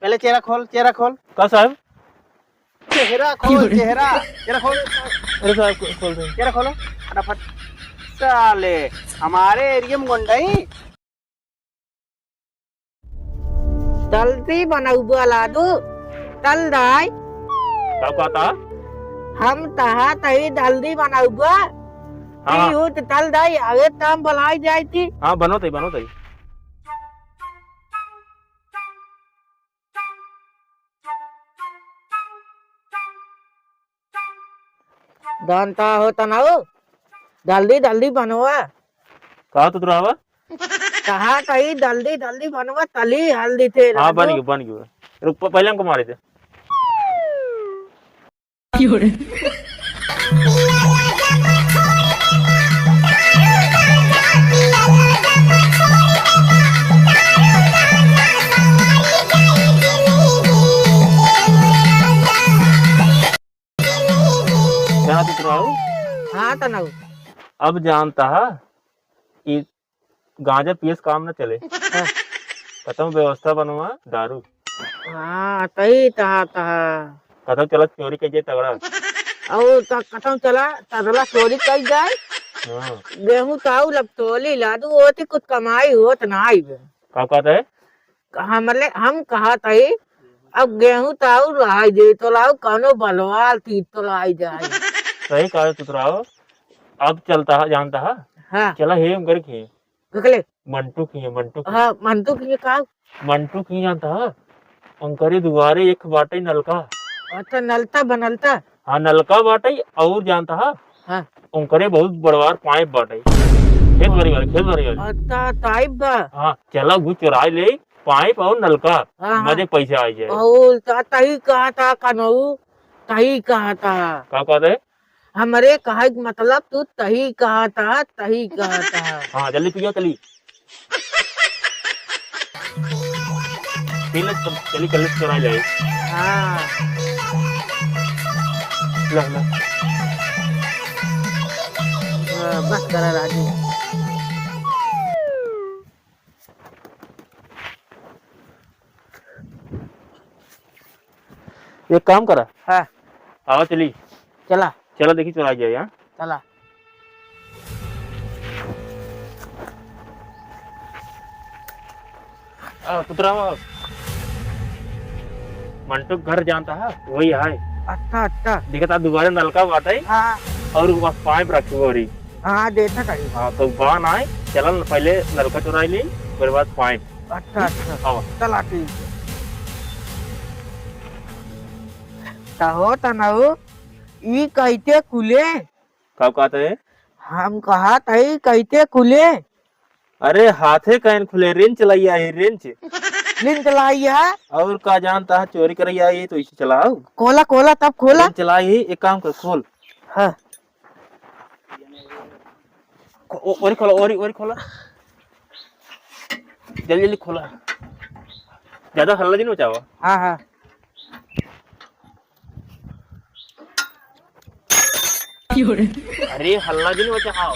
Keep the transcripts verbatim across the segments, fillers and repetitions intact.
पहले चेहरा खोल, चेहरा खोल। का साहब? चेहरा खोल, चेहरा, चेहरा खोल। अरे साहब, खो-, खोल दे। चेहरा खोलो, फटाफट। साले, हमारे एरिया में गुंडई। जल्दी बनउबा लादू, तल दाई। का कहता? हम तहा तही जल्दी बनउबा। हाँ। ती हूँ त तल दाई, अगे ताम बलाई जाई थी। हाँ, बनो तई, बनो तई। जानता हो तनऊ, जल्दी जल्दी बनवा। का तो तुरावा? कहा कही जल्दी जल्दी बनवा, तली हल्दी थे हाँ, बन गयो, बन गयो। रुक, प-, पहले हमको मारे दे। जाना तो तुराऊ? हाँ, तनऊ। अब जानता है कि गांजा पिए से काम न चले। हाँ। कतौ व्यवस्था बनवा दारू। हाँ, तही तहा, तहा। कतौ चला चोरी कइ जाए तगड़ा। और त-, कतौ चला, तगड़ा चोरी कइ जाए। हाँ। गेहूं ताऊ लब तोली लादू, ओती कुछ कमाई होत नाई बे। का कहत है? हमले, हम कहत हई, अब गेहूं ताऊ लाई दे, तो लाऊ कौनो बलवाल तीत तो लाई जाए। सही कहा तुतराव। अब चलता है, जानता है? हाँ। चला हे उनकर के। ककले? मंटू की है, मंटू की। हाँ, मंटू की है का? मंटू की जानता है? उनकरे दुआरे एक बाटे नलका। अच्छा, नलता बनलता? हाँ, नलका बाटे और जानता है? हाँ। उनकरे बहुत बड़वार पाइप बाटे। खेत बारी वाले, खेत बारी वाले। अच्छा, पाइप बा? हाँ, चला घुस चुराई ले पाइप और नलका। हाँ, हाँ। मजे पैसे आ जाए। और त-, तही कहा था कनऊ, तही कहा था। का कहते? हमरे कहे के मतलब तू तही कहत ह, तही कहत ह। हाँ, जल्दी पियो, चली। पी ले, चल-, चली, कल से चला जाए। हाँ। ला, ला। हाँ, बस करा राजू। एक काम करा। हाँ। आवा चली। चला। चला देखी चला गया यहाँ। चला। आ, पुतरा, मंटू घर जानता है, वही है। अच्छा, अच्छा। देखता दुआरे नलका बाटे। हाँ। और वो पाइप रखी हो रही। हाँ, देखा कहीं। हाँ, तो बान आए, चलन पहले नलका चुराई ली, ओकरे बाद पाइप। अच्छा, अच्छा। आवा। चला, ठीक है। कहो तनऊ, ई कैसे खुले? का कहत है? हम कहत हई, कैसे खुले? अरे, हाथे कैन खुले, wrench चलाइया है, wrench। Wrench चलाइया? और का जानता है, चोरी करैया है, तो इसे चलाओ। खोला, खोला, तब खोला। Wrench चलाई है, एक काम कर, खोल। हाँ। खो-, ओ-, ओरी खोला, ओरी, ओरी खोला। जल्दी, जल्दी खोला। ज्यादा हल्ला जिन मचावा। हाँ, हाँ। अरे, हल्ला जिन मचावा।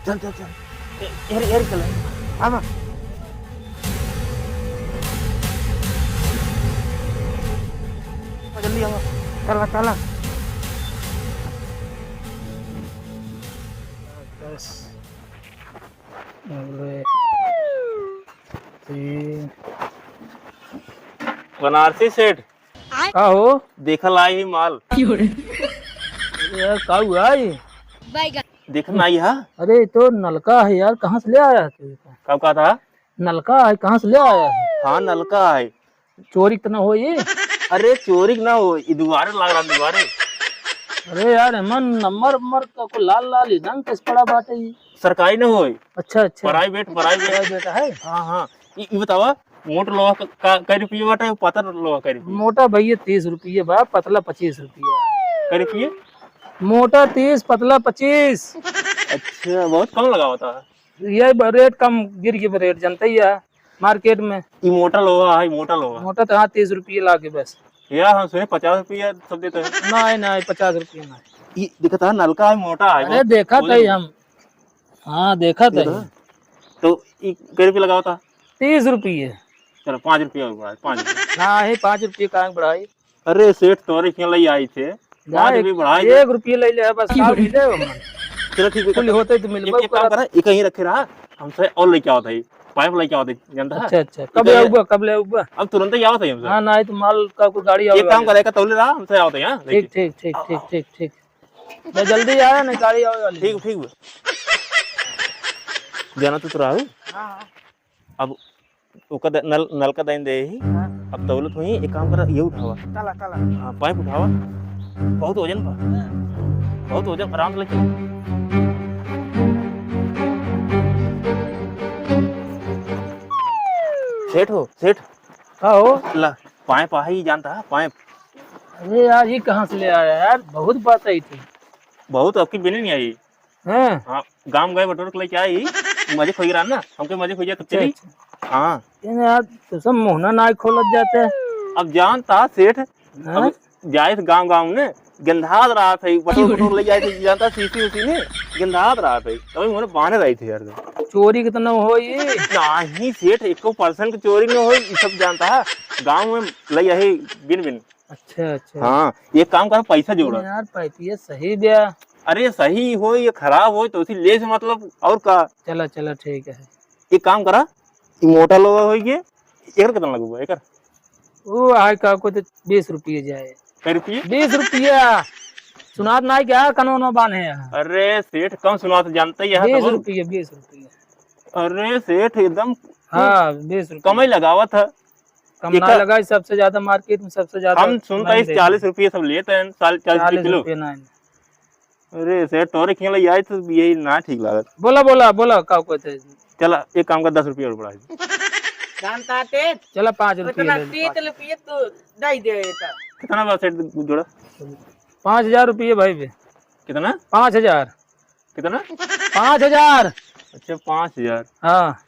चल, चल, चल। ए, एरी, एरी चल। आवा। जल्दी आवा। चला, चला। बस। अरे, तीन। बनारसी सेठ। का हो? देखल आई ही माल। यार, का हुआ है? देखल आई हा? अरे, ये तो नलका है यार, कहाँ से ले आया तू? का, का था? नलका है, कहाँ से ले आया है? हाँ, नलका है। चोरी तो ना होई? अरे, चोरी ना होई, ई दुआरे लाग रहा, दुआरे। अरे यार, एमन नंबर, नंबर का को लाल, लाल ही रंग कस पड़ा बाटे ई। सरकारी ना होई। अच्छा, अच्छा। Private, private। Private है? हाँ, हाँ। ई, ई बतावा, मोट लोहा का, का, कै रुपये बाटे, पतला लोहा कै रुपये? मोटा भैया तीस रुपये बा, पतला पच्चीस रुपये। कै रुपये? मोटा तीस, पतला पच्चीस। अच्छा, बहुत कम लगावा था। ये ब-, rate कम गिर गई, rate जानते ही है। मार्केट में। ई मोटा लोहा है, मोटा लोहा। मोटा तो हाँ, तीस रुपये लागे बस। यार, हम सुने पचास रुपया सब देता है। नहीं, नहीं, पचास रुपये नहीं। ई देखत है, नलका है, मोटा है, अरे, बहुत देखा था ही हम। हाँ, देखा था ही। तो ई कै रुपये लगावा था? तीस रुपये। चलो, पाँच रुपया और बढ़ाई, पाँच रुपया। नहीं, पाँच रुपये काहे बढ़ाई? अरे सेठ, तोरे खेल ही आई थे, पाँच रुपये बढ़ाई दे। एक रुपये ले ले, बस, का मिले हो मन? चलो, ठीक है। कुल होते तो मिलबो एक, एक काम करा, एक यहीं रखे रहा, हमसे और लेके आवत है, पाइप लेके आवत है, जानता है? अच्छा, अच्छा, कब ले आऊबा, कब ले आऊबा? अब तुरंत ही आवत है हमसे। हाँ, नहीं तो माल का कोई गाड़ी आवे वाली। एक काम करे, का तौले रहा, हमसे आवत है, हाँ, ठीक, ठीक, ठीक, ठीक, ठीक, ठीक। ले जल्दी आया, नहीं गाड़ी आवे वाली। ठीक, ठीक बा। जाना तो, तो राहु। हाँ, हाँ। अब ओका द-, नल, नलका दाइन दे ही। हाँ। अब तौलत हुई, एक काम करा, ये उठावा। तला, तला। हाँ, पाइप उठावा। बहुत वजन बा। हाँ। बहुत वजन, आराम से लेके। सेठ हो, सेठ। का हो? ला, पाइप आ ही जानता है, पाइप। अरे यार, ये कहाँ से ले आया यार? बहुत बात आई थी। बहुत, आपकी बिने नहीं आई। हाँ। हाँ, गाँव गए बटोर के लेके आई, मजे खोई रहा ना, हमके मजे खोई जाए तो अच्छा, चली। अच्छा। हाँ। ये ना यार, तो सब मुहना ना खोलत जाते। अब जानता सेठ, हाँ? अब जाए थे गाँव, गाँव में गंधात रहा था, बटोर, बटोर ले जाए थे, जानता सीसी उसी में गंधात रहा था, तभी मोरे बांधे रही थी यार। चोरी कितना हो ये? नहीं सेठ, एको percent चोरी नहीं हो, ये सब जानता है, गाँव में ले यही बिन बिन। अच्छा, अच्छा। हाँ, एक काम करा, पैसा जोड़ा। यार, पाइपिया सही बा। अरे, सही हो या खराब हो, तो उसी ले से मतलब, और का? चला, चला, ठीक है। एक काम करा, ई मोटा लोहा होई के, एकर कितना लगबा, एकर? वो आए का को तो बीस रुपये जाए। कै रुपये? बीस रुपया। सुनात नाई क्या, कनो नो बान्हे हैं। अरे, सेठ, कम सुनात जानते ही है बीस तब। रुपये, बीस रुपये। अरे, सेठ, एकदम हाँ, बीस रुपये। कम ही लगावत है। कम ना एकर लगाई, सबसे ज्यादा मार्केट में सबसे ज्यादा हम सुनता महंगे इस देते हैं। चालीस रुपये सब लेते हैं, साल-, चालीस रुपये चालीस किलो। रुपये ना है। अरे सेठ, तोरे खेल आई तो यही ना ठीक लागत। बोला, बोला, बोला, का कहते हैं? चला, एक काम कर, दस रुपये और बढ़ा दे। जानता ते? चला, पाँच रुपये उतना ले ले, तीस पाँच। रुपये तू दे दे एका। कितना बा सेठ जोड़ा? पाँच हजार रुपये भाई बे। कितना? पाँच हजार। कितना? पाँच हजार। अच्छा, पाँच हजार। हाँ।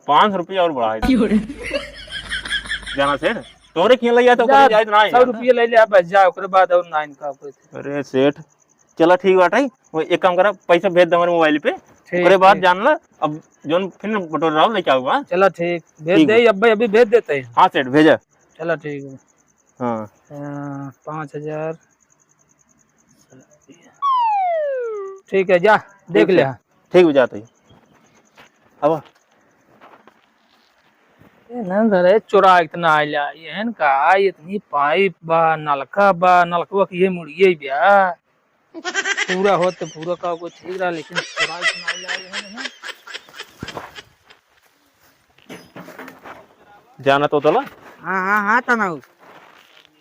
पाँच सौ रुपया और बढ़ाई दे। क्यों रे? जाना सेठ, तोरे खेल लिया तो जा, ओकरे जाए तो ना है सौ यार। रुपया ले ले, बस जा, ओकरे बाद और ना इनका कोई। अरे सेठ, चला ठीक बाटे, वो एक काम करा, पैसा भेज दे हमारे मोबाइल पे, ठीक, ओकरे बाद ठीक। जान ला, अब जोन फिर बटोर रहा लेके आऊँगा। चला ठीक, भेज ठीक दे, बा। अब भाई अभी भेज देते हैं। हाँ सेठ, भेजा। चला ठीक है। हाँ। अ, पाँच हजार। ठीक है, जा, देख ठीक ले। है। ठीक बा, जात ही। अब ए, ना धरे, चोरा इतना आइला, एहन का, इतनी पाइप बा, नलका बा, नलकवा के ये मुड़िए बा। पूरा होत तो पूरा का कोई ठीक रहा, लेकिन चोरा इतना आइला, एहन है। जाना तो तला? हाँ, हाँ, हाँ, तनाऊ।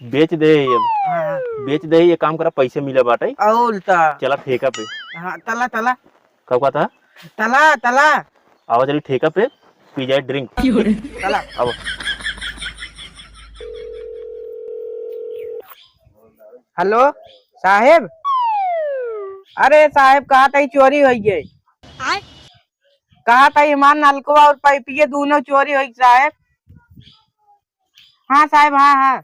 बेच दे ही अब। हाँ, हाँ। बेच दे ही, ये काम करा, पैसे मिले बाटे। और ता। चला ठेका पे। हाँ, तला, तला। का कहता? तला, तला। आवा चली ठेका पे, पी जाए drink। क्यों रे? तला। आवा। हेलो, साहेब। अरे साहेब, कहा था चोरी होई गई। आय? कहा था हमार नलकवा और पाइपिये दोनों चोरी होई साहेब। हाँ साहेब, हाँ, हाँ।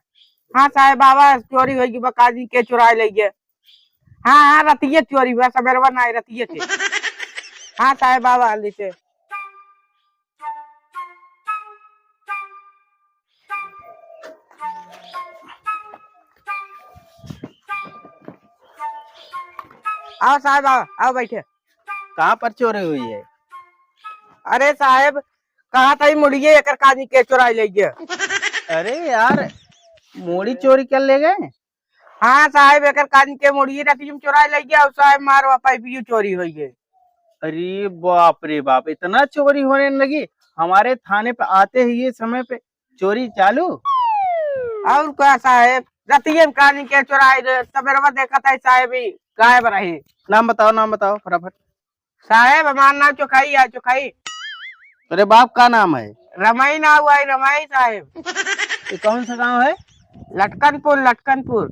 हाँ साहेब, बाबा, चोरी होई गई, बकाजी के चुराए ले गए। हाँ, हाँ, रतिये चोरी हुआ, सबेरवा ना, रतिये के। हाँ साहेब, बाबा, हाली से। आओ साहेब, आओ, आओ बैठे। कहाँ पर चोरी हुई है? अरे साहेब, कहा था ही मुड़िए एकर काजी के चुराई ले गया। अरे यार, मुड़ी चोरी कर ले गए? हाँ साहेब, एकर काजी के मुड़िए रतिये में चुराई ले गया और साहेब मारवा पाइपियो चोरी हो गए। अरे बाप रे बाप, इतना चोरी होने लगी? हमारे थाने पे आते ही ये समय पे चोरी चालू। और का साहेब, रतिये में काजी के चुराई दे, सबेरवा देखा था साहेब ही गायब रही। नाम बताओ, नाम बताओ फटाफट। साहेब, हमार नाम चोखाई है, चोखाई। अरे बाप, का नाम है? रमाई नाम है, रमाई साहेब। ये कौन सा गांव है? लटकनपुर, लटकनपुर।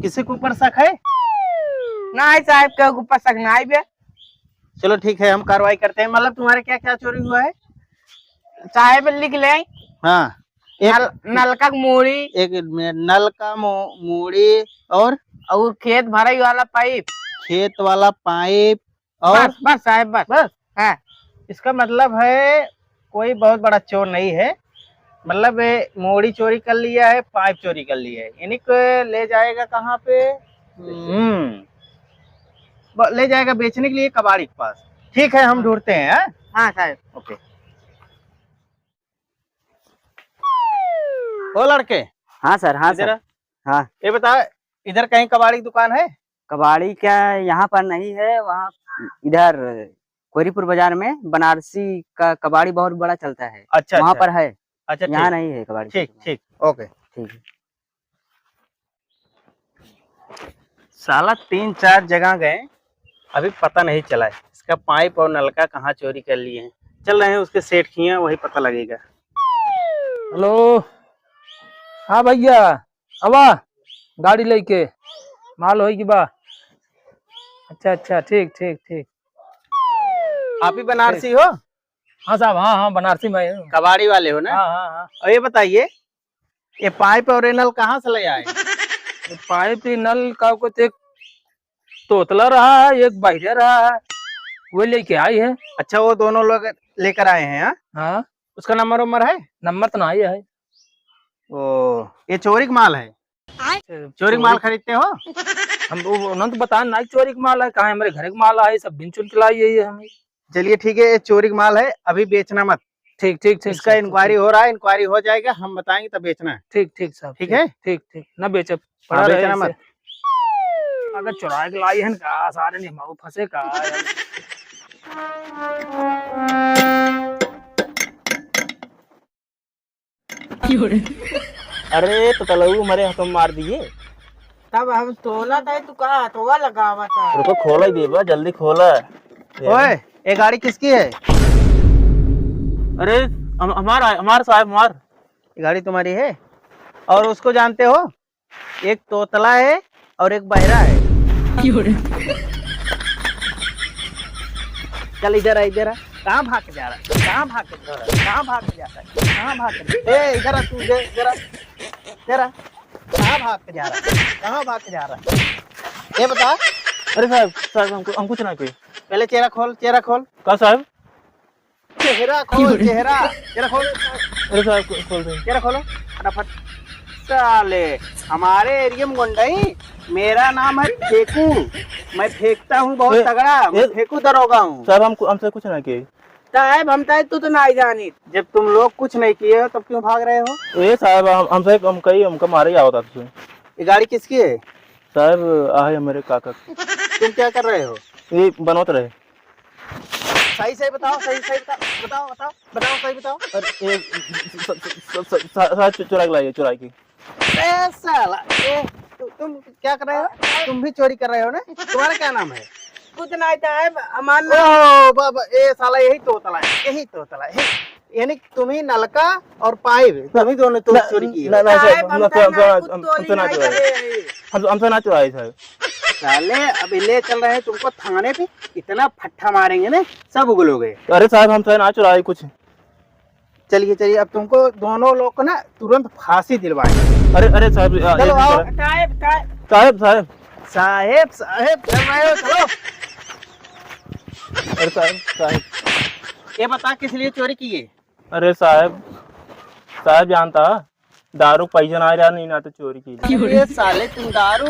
किसी के ऊपर शक है? नहीं साहेब, के ऊपर शक नहीं बे। चलो ठीक है, हम कार्रवाई करते हैं। मतलब तुम्हारे क्या क्या चोरी हुआ है? साहेब लिख लें। हाँ, एक नल-, नलका की मूड़ी। एक मिनट, नलका मू-, मूड़ी और? और खेत भराई वाला पाइप। खेत वाला पाइप और? बस, बस साहेब, बस। बस? हाँ। इसका मतलब है कोई बहुत बड़ा चोर नहीं है, मतलब ये मूड़ी चोरी कर लिया है, पाइप चोरी कर लिया है, इन्हीं को ले जाएगा कहाँ पे? हम्म, ब-, ले जाएगा बेचने के लिए कबाड़ी के पास। ठीक है, हम हाँ। ढूंढते हैं, हाँ? हाँ साहेब। OK। ओ लड़के, हाँ सर, हाँ इधर सर। आ। हाँ। ये बता, इधर कहीं कबाड़ी की दुकान है? कबाड़ी क्या यहाँ पर नहीं है, वहाँ इधर कोरीपुर बाजार में बनारसी का कबाड़ी बहुत बड़ा चलता है, अच्छा, वहाँ अच्छा। पर है। अच्छा, यहाँ ठीक। नहीं है कबाड़ी की ठीक, दुकान। ठीक, OK। ठीक है। साला तीन चार जगह गए, अभी पता नहीं चला है इसका पाइप और नलका कहाँ चोरी कर लिए हैं। चल रहे हैं उसके सेठ के यहाँ, वही पता लगेगा। हेलो, हाँ भैया, आवा गाड़ी लेके, माल होई कि बा? अच्छा, अच्छा, ठीक, ठीक, ठीक। आप ही बनारसी हो? हाँ साहब, हाँ, हाँ, बनारसी में हूँ। कबाड़ी वाले हो ना? हाँ, हाँ, हाँ। और ये बताइए, ये पाइप और ये नल कहाँ से ले आए? ये पाइप, ये नल का कुछ एक तोतला रहा है, एक बहिरा रहा है, वो लेके आई है। अच्छा, वो दोनों लोग लेकर आए हैं, हाँ? हाँ। उसका नंबर वंबर है? नंबर तो नहीं है। ओ, ये चोरी का माल है? अच्छा, चोरी का चोरी माल का खरीदते हो? हम वो, उन्होंने तो बताया ना चोरी का माल है, कहाँ हमारे घर का माल है, सब बिन चुन के लाई है ये हमें। चलिए ठीक है, ये चोरी का माल है, अभी बेचना मत। ठीक, ठीक, ठीक, इसका ठीक, ठीक, inquiry ठीक। हो रहा है, inquiry हो जाएगा, हम बताएंगे तब बेचना है। ठीक, ठीक साहब, ठीक ठीक, है? ठीक, ठीक, ना बेचब, हाँ, पड़ा रहे बेचना ऐसे। मत। अगर चुरा के लाई है ना का, सारे निमाऊ फंसे का। अरे, तो तलऊ हमारे हाथों में मार दिए। तब हम तोला था, तू का हथवा लगावा था? रुको, खोला ही देबा, जल्दी खोला। ओए, ये गाड़ी किसकी है? अरे, हम, हमारा, हमारा साहब, हमार। ये गाड़ी तुम्हारी है? और उसको जानते हो? एक तोतला है और एक बहरा है। चल इधर आ, इधर आ। कहाँ भाग के जा रहा है? कहाँ भाग के जा रहा है? कहाँ भाग के जा रहा है? कहाँ भाग के, ए, इधर आ तू, इधर, इधर आ। इधर आ। कहाँ भाग के जा रहा है? कहाँ भाग के जा रहा है? ये बता। अरे साहब, साहब, हमको, हम कुछ ना किए। पहले चेहरा खोल, चेहरा खोल। का साहब? चेहरा खोल, चेहरा, चेहरा खोल। अरे साहब, खो-, खोल दे। चेहरा खोलो, फटाफट। साले, हमारे area में गुंडई, मेरा नाम है फेंकू, मैं फेंकता हूँ बहुत ए, तगड़ा, मैं ए, फेंकू दरोगा हूँ। साहब, हम, हमसे कुछ ना किए। साहब, हम तो, तू तो ना जानी। जब तुम लोग कुछ नहीं किए हो, तब क्यों भाग रहे हो? ए साहब, हम, हमसे, हम कही, हमको मारे ही आवता तुझे। ये गाड़ी किसकी है? साहब, आ है मेरे काका की। तुम क्या कर रहे हो? ये बनवत रहे। सही, सही बताओ, सही, सही बताओ, बताओ, बताओ, बताओ, सही बताओ। अरे, ये स-, स-, स-, स-, स-, स-, चु-, चुरा के लाइए, चुरा के। ए साला, ए, तु-, तुम क्या कर रहे हो? तुम भी चोरी कर रहे हो ना? तुम्हारा क्या नाम है? कुछ नहीं था, हमारा नाम ओ, बाबा, ए साला, यही तोतला है, यही तोतला है, यही। यानी कि तुम ही नलका और पाइप, तुम ही दोनों तो ना, चोरी किए हो। ना, ना, सर, साहब, हम हम तो, हम तो, हम तो ना, हम तो ना चोराए। हम, हमसे ना चोराए, सर। साले, अभी ले चल रहे हैं तुमको थाने पे, इतना फट्टा मारेंगे ना, सब उगलोगे। अरे साहब, हमसे ना चोराए कुछ। चलिए, चलिए, अब तुमको दोनों लोग को ना तुरंत फांसी दिलवाएंगे। अरे, अरे साहब, आ, चलो, ये आओ। साहब। साहब, साहब। साहब, साहब। साहब, साहब, चल रहे हो, चलो। अरे साहब, साहब। ये बता, किस लिए चोरी की है? अरे साहब, साहब जानता, दारू पैसा ना रहा, नहीं ना तो चोरी की। अरे साले, तुम दारू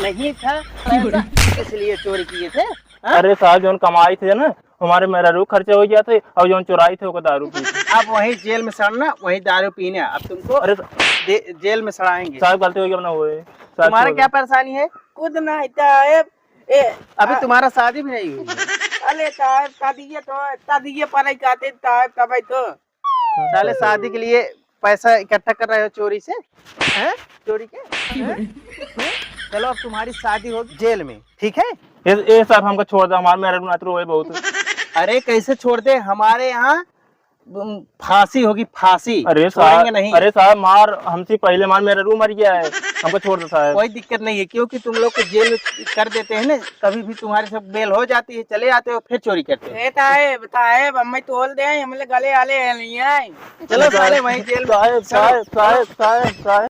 नहीं था, पैसा किस लिए चोरी किए थे? हाँ? अरे साहब, जौन कमाई थे ना, हमारे मेहरारू खर्चा हो गया थे और जौन चुराई थे, ओकर दारू पी थे। अब वहीं जेल में सड़ना, वहीं दारू पीना। अब तुमको अरे दे-, जेल में सड़ाएंगे। साहब, गलती हो गई, अब ना होए। साहब, तुम्हारा छोड़ क्या दो। परेशानी है? खुद ना इतना है। ए, अभी आ- तुम्हारा शादी भी नहीं हुई है। अरे, ताए, शादी ये तो, शादी ये पर ही कहते, ताए, तब ही तो। साले, शादी के लिए पैसा इकट्ठा कर रहे हो चोरी से, हैं? चोरी के, हैं? हैं? चलो, अब तुम्हारी शादी होगी जेल में, ठीक है? ये, ये साहब, हमको छोड़ दो, हमारे मेहरारू नाती रोए बहुत। अरे, कैसे छोड़ दे? हमारे यहाँ तुम फांसी होगी, फांसी। अरे छोड़ेंगे साहब, नहीं। अरे साहब, मार हमसे पहले मार, मेरा रू मर गया है, हमको छोड़ दो साहब। कोई दिक्कत नहीं है, क्योंकि तुम लोग को जेल में कर देते हैं ना, कभी भी तुम्हारी सब बेल हो जाती है, चले आते हो, फिर चोरी करते हो। ए ताए, ताए, अम्मा तोल दे, हम लोग गले आले हैं, नहीं आए। चलो साले, वहीं जेल में। साहब, साहब, साहब, साहब, साहब।